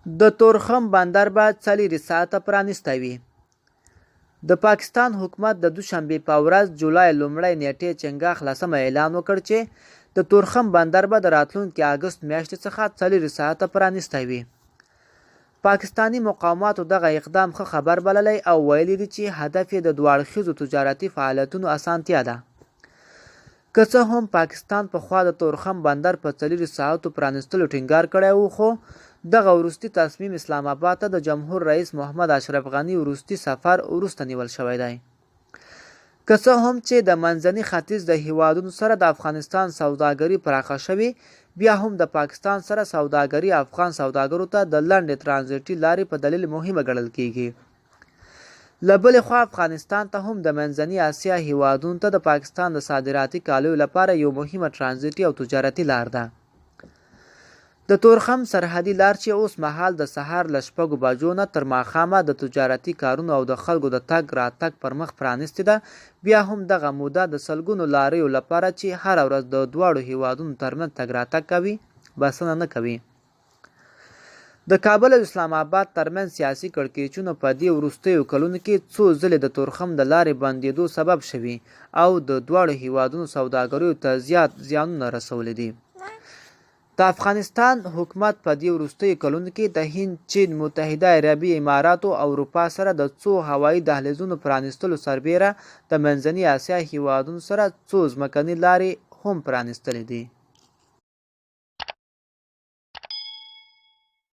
د تورخم بندر به 24 ساعته پرانیستی وي. د پاکستان حکومت د دوشنبې په ورځ جولای لومړۍ نیټې چنګاښ لسمه اعلان وکړ چې د تورخم بندر به د راتلونکي اګست میاشتې څخه 24 ساعته پرانیستی وي. پاکستاني مقاماتو دغه اقدام ښه خبر بللی او ویلي دي چې هدف یې د دوه اړخیزو تجارتي فعالیتونو اسانتیا ده. که څه هم پاکستان پخوا د تورخم بندر په 24 ساعتو پرانیستلو ټینګار کړی و، خو دغه وروستي تصمیم اسلام اباد ته د جمهور رئیس محمد اشرف غني وروستي سفر وروسته نیول شوی دی. که څه هم چې د منځني ختیځ د هیوادونو سره د افغانستان سوداګري پراخه شوې، بیا هم د پاکستان سره سوداګري افغان سوداګرو ته د لنډې ترانزیټي لارې په دلیل مهمه ګڼل کیږي. له بلې خوا افغانستان ته هم د منځني اسیا هیوادونو ته د پاکستان د صادراتي کالیو لپاره یو مهمه ترانزیټي او تجارتي لار ده. د تورخم سرحدي لار چې اوس مهال د سهار له 6 بجو نه تر ماښامه د تجارتي کارونو او د خلکو د تګ راتګ پر مخ پرانیستې ده، بیا هم دغه موده د سلګونو لاریو لپاره چې هره ورځ د دواړو هیوادونو ترمنځ تګ راتګ کوي، بسنه نه کوي. د کابل او اسلام آباد ترمنځ سیاسي کړکېچونه په دې وروستیو کلونو کې څو ځلې د تورخم د لارې بندېدو سبب شوي او د دواړو هیوادونو سوداګریو ته زیات زیانونه رسولي دي. د افغانستان حکومت په دې وروستیو کلونو کې د هند، چین، متحده عربي اماراتو او اروپا سره د څو هوایي دهلیزونو پرانیستلو سربېره د منځنۍ اسیا هیوادونو سره څو ځمکني لارې هم پرانیستلې دي.